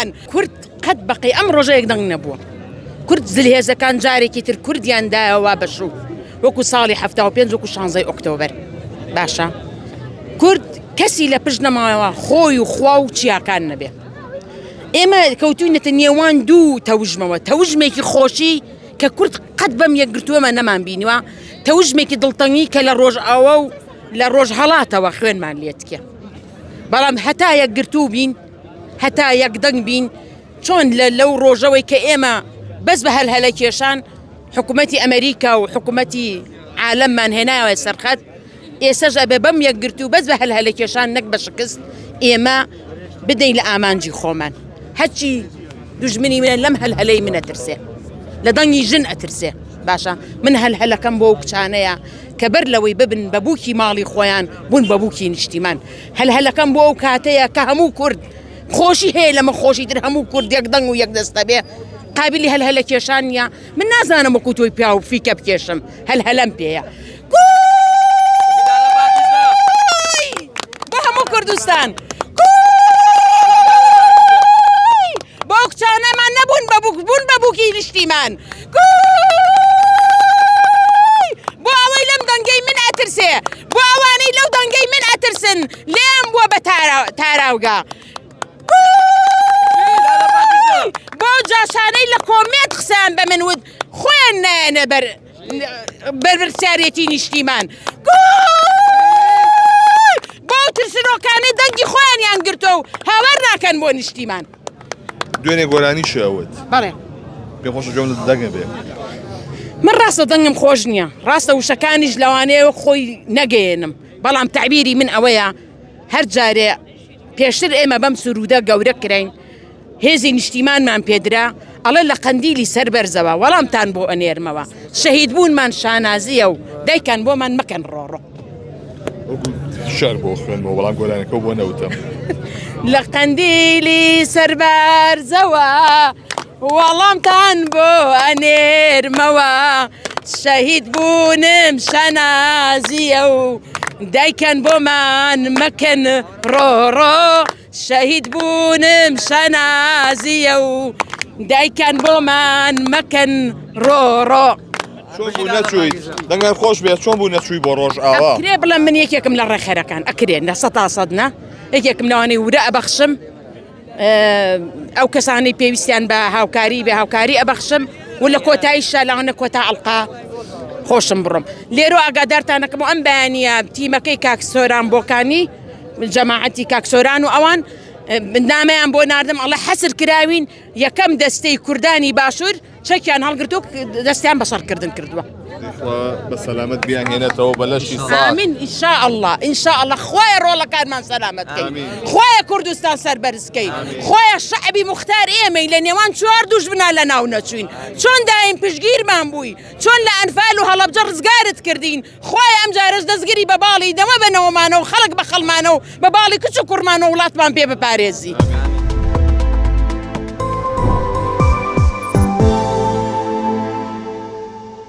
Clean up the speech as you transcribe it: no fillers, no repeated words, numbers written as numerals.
نیشتیمان. کورد قەت بەقەی ئەم ڕۆژە یەک دەنگ نەبووە. کورد زلهێزەکان جارێکی تر کوردیان دایەوە بە شوو وەکو ساڵی 75 وەکو شانزەی ئۆکتۆبەر باشە کورد کەسی لە پشت نەماوە خۆی و خوا و چیاکان نەبێ ئێمە کەوتوینەتە نێوان دوو تەوژمەوە تەوژمێکی خۆشی کە کورد قەت بەم یەکگرتووەمە نەمان بینیوە تەوژمێکی دڵتەنگی کە لە ڕۆژئاوا و لە ڕۆژهەڵاتەوە خوێنمان لێتکە بەڵام هەتا یەکگرتوو بین هەتا یەکدەنگ بین چۆن لە لەو ڕۆژەوەی کە ئێمە بەس بە هەلهەلە کێشان حکوومەتی ئەمریکا و حکوومەتی عالەممان هێنایەوە سەرخەت ئێسەش ئەبێ بەم یەکگرتوو بەس بە هەلهەلە کێشان نەک بە شکست ئێمە بدەین لە ئامانجی خۆمان هەرچی دوژمنی منە لەم هەلهەلەی منە ترسێ لە دەنگی ژن ئەترسێ باشە من هەلهەلەکەم بۆ کچانەیە کە بەر لەوەی ببن بە بووکی ماڵی خۆیان بوون بە بووکی نیشتیمان هەلهەلەکەم بۆ ئەو کاتەیە کە هەموو کورد خۆشی هەیە لەمە خۆشی تر هەموو کورد یەک دەنگ و یەک دەستە بێ قابلی هەلهەلە کێشان نییە من نازانم وەکو تۆی پیاو فیکە بکێشم هەلهەلەم پێیە بۆ هەموو کوردستان بۆ کچانەمان نەبوون بە بووک بوون بە بووکی نیشتیمان بۆ ئەوەی لەم دەنگەی من ئەترسێ بۆ ئەوانەی لەو دەنگەی من ئەترسن لێم بووە بە تاراوگە بۆ جاشانەی لە کۆمێنت قسەیان بە من وت خۆیان نایەنە بەر بەرپرسیارێتی نیشتیمان بۆ ترسنۆکانەی دەنگی خۆیانیان گرتووە و هاوار ناکەن بۆ نیشتیمان. دوێنێ گۆرانی شەوت بەڵێ پێم خۆشە گوێم لە دەنگە بێ. من ڕاستە دەنگم خۆش نییە ڕاستە وشەکانیش لەوانەیە وەک خۆی نەگەیەنم بەڵام تەعبیری من ئەوەیە هەر جارێ پێشتر ئێمە بەم سروودە گەورە کراین هێزی نیشتیمانمان پێدرا ئەڵێ لە قەندیلی سەر بەرزەوە وەڵامتان بۆ ئەنێرمەوە شەهید بوونمان شانازییە و دایکان بۆمان مەکەن ڕۆڕۆ. شعر بۆ خوێنمەوە بەڵام گۆرانەکە بۆ نەوتم. لە قەندیلی سەر بەرزەوە وەڵامتان بۆ ئەنێرمەوە شەهید بوونم شانازییە و دایکان بۆمان مەکەن ڕۆڕۆ شەهید بوونم شانازییە و دایکان بۆمان مەکەن ڕۆڕۆ. چۆن بوو نەچوویت؟ دەنگت خۆش بێت چۆن بوو نەچووی بۆ ڕۆژئاوا؟ ئەکرێ بڵێم من یەکێکم لە ڕێکخەرەکان ئەکرێ لە سەتا سەد نا یەکێکم لەوانەی ورە ئەبەخشم ئەو کەسانەی پێویستیان بە هاوکاری بێ هاوکاری ئەبەخشم و لە کۆتاییشا لەوانە کۆتا ئەڵقا خۆشم بڕۆم لێرۆ ئاگادارتانەکەم و ئەم بەیانیە تیمەکەی کاک سۆران بۆکانی جەماعەتی کاک سۆران و ئەوان نامەیان بۆ ناردم ئەڵێ حەسر کراوین یەکەم دەستەی کوردانی باشوور چەکیان هەڵگرتو دەستیان بە شەڕکردن کردووە. بە سەلامەت بیانهێنێتەوە بە لەشی ساغ. ئامین ان شاء اللە ان شاء اللە خوایە ڕۆڵەکانمان سەلامەت کەی خوایە کوردستان سەربەرز کەی خوایە شەعبی موختار ئێمەی لە نێوان چوار دوژمنا لە ناو نەچوین چۆن دایم پشتگیرمان بووی چۆن لە ئەنفال و هەڵەبجە ڕزگارت کردین خوایە ئەم جارەش دەستگری بە باڵی نەوە بە نەوەمانەوە خەڵک بە خەڵمانەوە بە باڵی کچ و کوڕمانەوە وڵاتمان پێ بپارێزی.